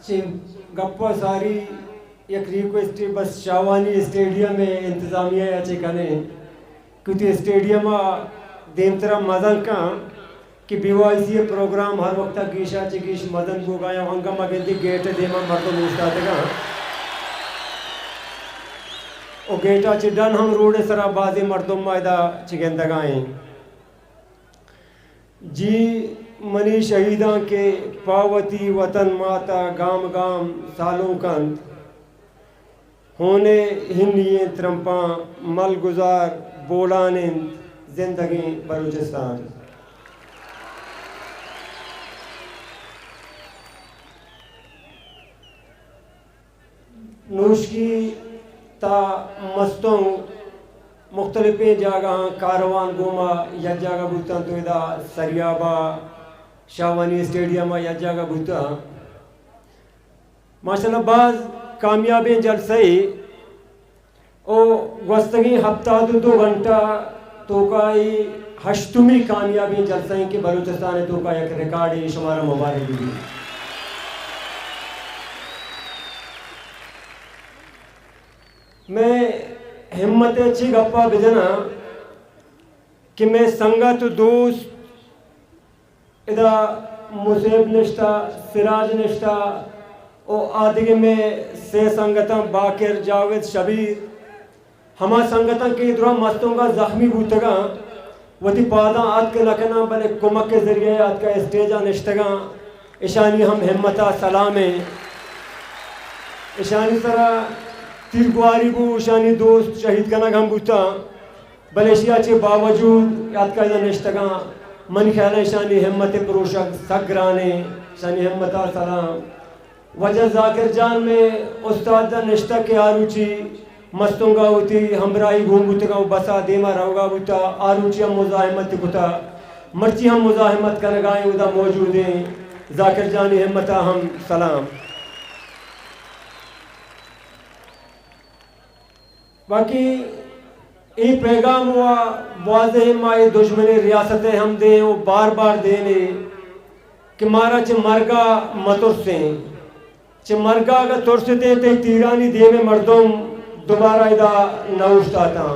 چہ گپ ءَ ساری یک ریکویسٹے بس شاہوانی اسٹیڈیم ءِ انتظامیہ ءَ چہ کنیں کہ وتی اسٹیڈیم ءَ دیمتر ءَ مزن کن کہ بی وائی سی ءِ پروگرام ہر وقت ءَ گیش ءَ چہ گیش مزن بوگ ءَ ایں، انگہ ما گندیں گیٹ ءِ دیم ءَ مردم اوشتاتگ اَنت ءُ گیٹ ءَ چہ ڈن ہم روڈ ءِ سرا بازیں مردم ما ادا چہ گندگ ءَ ایں۔ جی منی شہیداں کہ پہ وتی وطن مات ءَ گام گام سالونک اَنت، ہون ءِ ہنی ئیں ترمپاں ملگزار بولان اِنت زندگیں بلوچستان۔ نوشکی تا مستونگ مختلفیں جاگہاں کاروان گوما یک جاگہ بوتاں، تو ادا سریاب ءَ شاہوانی اسٹیڈیم ءَ یک جاگہ بوتاں۔ ماشاءاللہ باز کامیابیں جلسہ اے۔ او گوستگیں ہپتاد و دو گھنٹہ توکا اے ہشتمی کامیابیں جلسہ ایں کہ بلوچستان ءِ توکا یک ریکارڈے، شمارا مبارک بی۔ مئے ہمت ءَ چی گپا بجناں کہ مئے سنگت و دوست ادا مصیب نشتہ، سراج نشتہ، و آدگہ مئے سے سنگتاں باقر، جاوید، شبیر، ہما سنگتاں کہ دراہ مستونگا زخمی بوتگاں، وتی پاداں آتک نہ کناں، بلے کمک ءِ ذریعہ ءَ آتکا اسٹیجا نشتگاں، اشانی ہم ہمتا سلام ایں۔ اشانی سرا تیرگواری بو، اشانی دوست شہید کنگ ہم بوتاں۔ بلے ایشی ءَ چہ باوجود آتکا ادا نشتگاں، منی خیال ءَ ایشانی ہمت ءِ پروشگ سک گران ایں، ایشانی ہمت ءَ سلام۔ واجہ ذاکر جان مئے استاد ادا نشتگ کہ آ روچی مستونگ ءَ وتی ہمراہی گون بوتگاں و بس ءَ دیم ءَ روگ ءَ بوتہ، آ روچی ہم مزاحمت کتہ، مرچی ہم مزاحمت کنگ ءَ ایں، ادا موجود ایں۔ ذاکر جان ءِ ہمت ءَ ہم سلام۔ باقی اے پیغام وا واضح ایں، ما اے دژمن ءِ ریاست ءَ ہم دیں و بار بار دیں ایں کہ مارا چہ مرگ ءَ مترسیں۔ چہ مرگ ءَ اگاں ترستیں، تئی تیرانی دیم ءَ مردم دوبارہ ادا نہ اوشتاتاں۔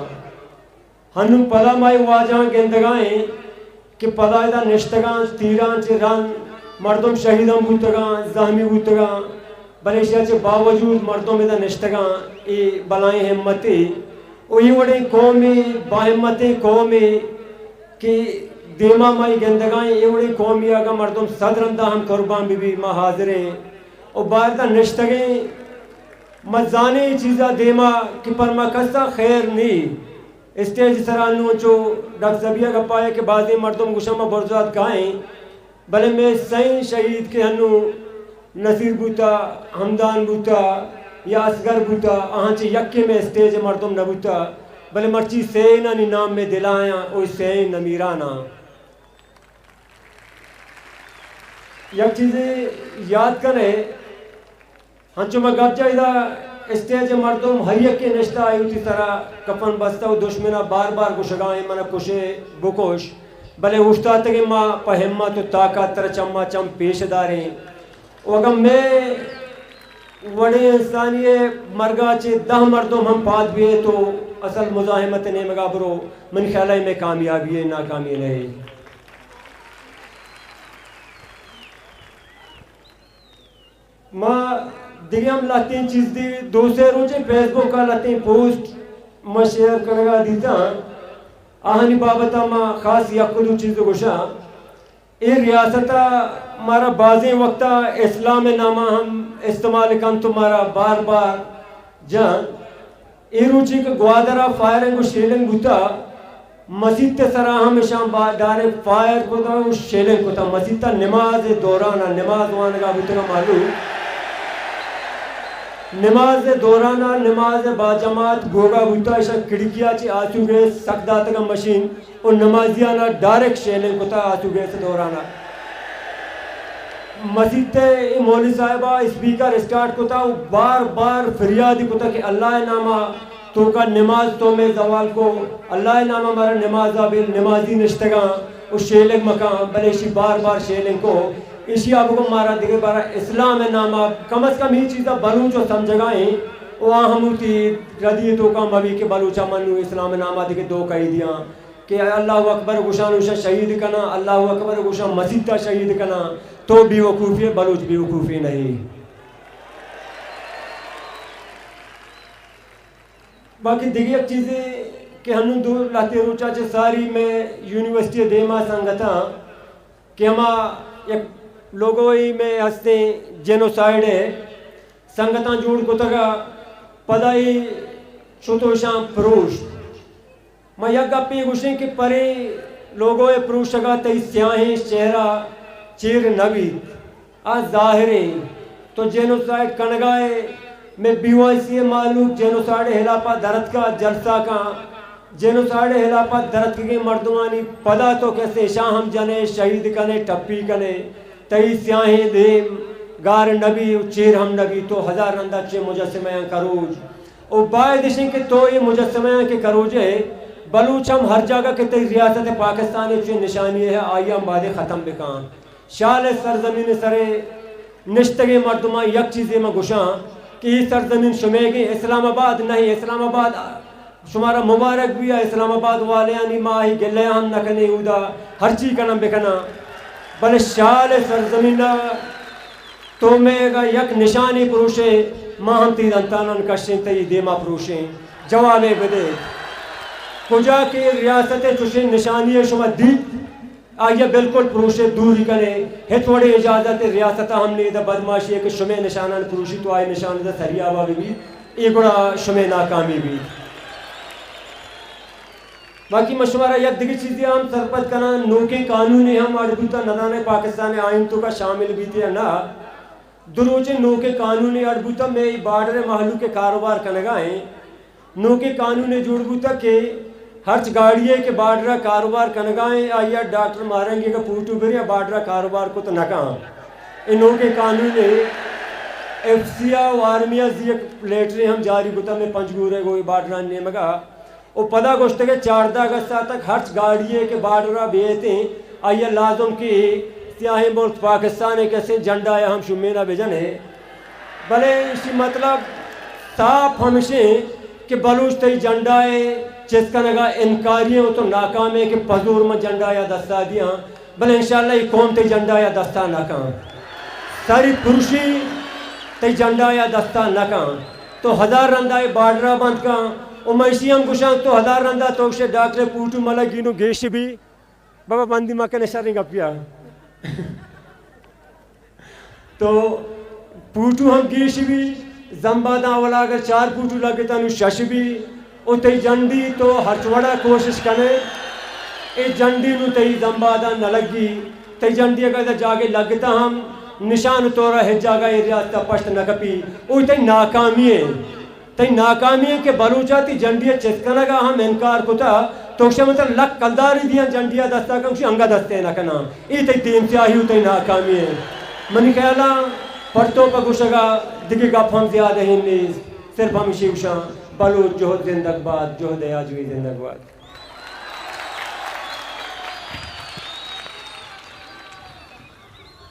ہنوں پدا ما اے واجہاں گندگ ءَ ایں کہ پدا ادا نشتگاں، تیراں چہ رند مردم شہید ہم بوتگاں، زہمی بوتگاں، بلے ایشی ءَ چہ باوجود مردم ادا نشتگاں، اے بلائیں ہمتے و اے وڑیں قومے، باہمتیں قومے کہ دیما ما اے گندگ ءَ ایں، اے وڑیں قومے اگاں مردم صد رندا ہم قربان بہ بی، ما حاضر ایں۔ و باید ءَ نشتگیں، ما زانیں اے چیزا دیما کہ پر ما کسا خیر نی۔ اسٹیج سرا نوں چو ڈاکٹر صبیحہ گپا اے کہ بازیں مردم گوشاں ما برزات کائیں، بلے مئے سئیں شہید کہ ہنوں نصیر بوتا، ہمدان بوتا یا اصغر بوتا، آہاں چہ یکے مئے اسٹیج مردم نہ بوتا، بلے مرچی سئینانی نام مئے دلایاں، او سئیں نمیراناں۔ یک چیزے یات کنے، ہنچو ما گپ جائی دا اسٹیج مردم ہر یکے نشتہ آئی وتی سرا کفن بستہ و دشمنا بار بار گوشگا ایں منا کشے بکش، بلے اوشتاتگیں ما پہ ہمت و طاقت ترا چما چم پیش داریں۔ و اگاں مئے وڑیں انسانی مرگا چہ دہ مردم ہم پاد بیئے تو اصل مزاحمت نیمگا برو، من خیال ہے مئے کامیابی ہے، ناکامی نہیں۔ ما دگہ ہم لہتیں چیز دی، دو سے روچے فیس بک ء لہتیں پوسٹ ما شیئر کنگا دیتاں، آہانی بابت ء ما خاص یک دو چیز گوشاں۔ اے ریاست ء مارا بازیں وقت ء اسلام ء نام ء ہم استعمال کنت و مارا بار بار جان۔ اے روچی کہ گوادر ء فائرنگ و شیلنگ بوتا، مسیت ء سرا ہم اشاں با ڈائریکٹ فائر کتا و شیلنگ کتا۔ مسیت ء نماز ء دوران ء نماز وانگا بوتگا معلوم۔ نماز ء دوران ء نماز ء با جماعت گوگا بوتا، اشاں کھڑکی ء چہ آسو گیس سک داتگا مشین و نمازیان ء ڈائریکٹ شیلنگ کتا آسو گیس ء دوران ء۔ مسیت ء اے مولوی صاحب ء اسپیکر اسٹارٹ کتا و بار بار فریادی کتا کہ اللہ ء نام ء توکا نماز تو مئے زوال کو، اللہ ء نام ء مارا نماز ء بل، نمازی نشتگاں و شیلنگ مکاں، بلے اشی بار بار شیلنگ کو۔ ایشی ءَ بگو مارا دگہ بارا اسلام ءِ نام ءَ کم از کم ہی چیزا بلوچ و سمجھگا ایں، و آ ہم وتی ردی توکا مبی کہ بلوچا من نوں اسلام ءِ نام ءَ دگہ دو کئی دیاں کہ اللہ اکبر گوشاں، نوشاں شہید کناں، اللہ اکبر گوشاں، مسیت ءَ شہید کناں۔ تو بیوقوفی ئے، بلوچ بیوقوفی نہیں۔ باقی دگہ یک چیزے کہ ہنوں دو لہتے روچا چہ ساری میں یونیورسٹی دیما سنگتاں کہ ہما یک لوگوئی میں ہستیں جینوسائیڈ ءِ سنگتاں جوڑ کتگ ءَ پدا اے شتوشاں پروشت۔ ما یک گپے گوشیں کہ پرے لوگو ءِ پروشگ ءَ تئی سیاہیں چہرہ چیر نہ بیت، آ ظاہریں۔ تو جینوسائیڈ کنگ ءَ ئے، میں بی وائی سی ءِ مہلوک جینوسائیڈ ءِ ہلاپ ءَ درتکا جلسہ کاں، جینوسائیڈ ءِ ہلاپ ءَ درتکگیں مردمانی پدا تو کسے اشاں ہم جنے، شہید کنے، ٹپی کنے، تئی سیاہیں دیم گار نہ بی و چیر ہم نہ بی، تو ہزار رندا چے مجسمہ آں کروج۔ و باید اش انت کہ تو اے مجسمہ آں کہ کروج ئے، بلوچ ہم ہر جاگہ کہ تئی ریاست پاکستان ءِ چے نشانی ءَ آئی ہم بادے ختم بکاں۔ شال ءِ سرزمین ءِ سرے نشتگیں مردماں یک چیزے من گوشاں کہ اے سرزمین شمیگیں، اسلام آباد نہیں، اسلام آباد شمارا مبارک بی، اسلام آباد والیانی ما آئی گلہ ہم نہ کنیں، اودا ہرچی کناں بکناں، بلے شال ءِ سرزمین ءَ تو مئے اگاں یک نشانے پروشے، ما ہم تئی دنتانان کشیں، تئی دیما پروشیں۔ جوابے بدے۔ کجا کہ ریاست ءِ چوشیں نشانی ءَ شما دیت، آئی ءَ بالکل پروشے، دوری کنے، ہچ وڑیں اجازت ریاست ءَ ہم نیست، بدماشی ءَ کہ شمے نشانان پروشی تو آئی نشان ءَ سریابا بہ بیت، اے گڑا شمے ناکامی بیت۔ باقی من شمارا یک دگہ چیزے ہم سرپد کناں، نوکیں قانونے ہم اڈ بوتا، نزاناں پاکستان آئین توکا شامل بیت یا نہ۔ دو روچیں نوکیں قانونے اڈ بوتا، مئے اے بارڈر ءِ مہلوک ءِ کاروبار کنگا ایں۔ نوکیں قانونے جوڑ بوتا کہ ہرچ گاڑی ءَ کہ بارڈر ءَ کاروبار کنگا ایں، آئی ءَ ڈاکٹر ماہرنگی ءَ پوٹو برے ءَ بارڈر ءَ کاروبار کت نہ کن۔ اے نوکیں قانونے۔ ایف سی ءَ و آرمی ءَ زی یک لیٹرے ہم جاری کتا، مئے پنجگور ءِ گوں اے بارڈرانی نیمگا۔ و پدا گوشتگ کہ چاردہ اگست ءَ تک ہرچ گاڑی ءَ کہ بارڈر ءَ بیتیں، آئی ءَ لازم کہ اے سیاہیں ملک پاکستان ءِ کسیں جھنڈا ءَ ہم شومین ءَ بجنے۔ بلے ایشی مطلب صاف ہمشیں کہ بلوچ تئی جھنڈا ءِ چست کنگ ءَ انکاری ایں و تو ناکام ئے کہ پزور من جھنڈا ءَ دستا دیاں۔ بلے انشاءاللہ اے قوم تئی جھنڈا ءَ دستا نہ کن۔ ساری پروشی تئی جھنڈا ءَ دستا نہ کن۔ تو ہزار رندا اے بارڈر ءَ بند کن۔ و من ایشی ہم گوشاں تو ہزار رندا تو گوشے ڈاکٹر پوٹو ملگی نوں گیش بی۔ بابا بندی مکنے شریں گپیا۔ تو پوٹو ہم گیش بی، زمباداں اولا اگر چار پوٹو لگتا نوں شش بی، و تئی جنڈی تو ہرچ وڑا کوشش کنے، اے جنڈی نوں تئی زمباداں نہ لگی، تئی جنڈی اگر ادا جاگے لگتا ہم نشان طورا ہچ جاگہ اے ریاستا پشت نہ کپی، او تئی ناکامی اے۔ تئی ناکامی ایں کہ بلوچا تئی جنڈی ء چست کنگ ء ہم انکار کتہ، تو گوشے من ترا لک کلدارے دیاں جنڈی ء دست ء کن، گوشی انگہ دست ء نہ کناں۔ اے تئی دیم سیاہی و تئی ناکامی ایں۔ منی خیالاں پرتوک ء گوشگ ء دگہ گپ ہم زیادہ ہین نیست، صرف ہمیشی گوشاں بلوچ جہد زندگ باد، جہد ء آجوئی زندگ باد۔